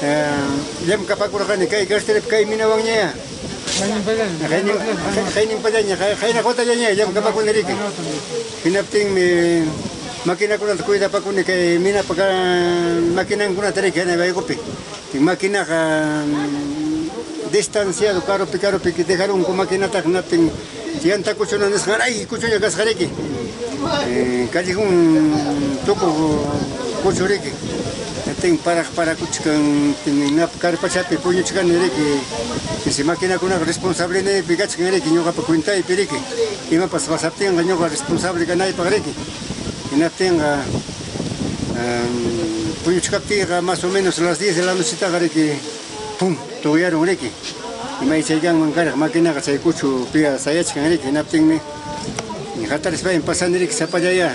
Llamkapakurqani kay carreterapi kay minawanñayá. Qayninpallaña, qayna watallaña llamkapakuni riki. Hinaptinmi maquinakunata cuidapakuni kay minapa maquinankunata riki hanay wayqupi. Maquinaqa distanciado karupi karupi dejarunku maquinataqa hinaptin yanta kuchuna nisqan ray kuchuña kasqa riki. Callejón tukuq kuchu riki. Hinaptin paraq parakuchkan karpachapi puñuchkani riki. Chay maquinakunaqa responsableniypi kachkan riki ñuqapa cuentaypi riki. Imapas pasaptinqa ñuqa responsable kanaypaq riki. Hinaptinqa puñuchkaptiyqa más o menos las 10 de la nochetaqa riki pum tuqyarun riki. Imay chay kanman karqa maquinaqa chay kuchupiqa sayachkan riki. Hinaptinmi hatarispaymi pasani riki sapallaya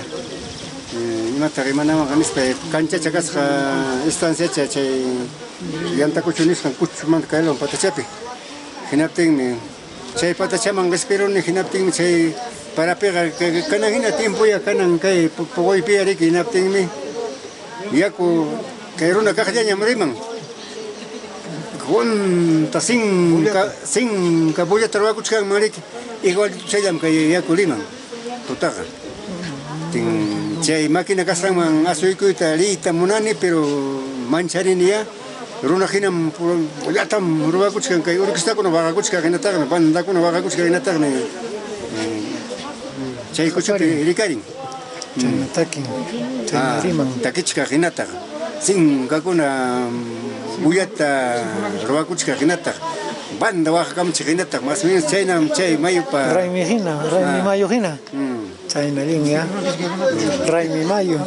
imataq imanawanqa nispa kanchacha kasqa estanciacha chay llanta kuchu nisqan kuchumanta kaylawan patachapi. Hinaptinmi chay patachaman qispiruni hinaptinmi chay parapiqa kanan hina tiempoya kanan kay puquypiya riki hinaptinmi yaku kay runa kaqllañam riman. Junta sinka bullata ruwakuchkanman riki igualito chayllam kay yaku riman tutaqa. Chay máquina kasqanman asuykuyta riyta munani pero mancharini runa hinam llatam ruwakuchkan kay orquestakuna waqakuchkan hinataqmi bandakuna waqakuchkan hinataqmi chay kuchupi rikarin. Chayna takin, chayna riman. Takichkaq hinataq sinkakuna bullata ruwakuchkaq hinataq banda waqakamuchik hinataq más o menos chaynam chay mayupa Raymi hina, Raymi mayu hina. Chayna allin ya. Raymi mayu.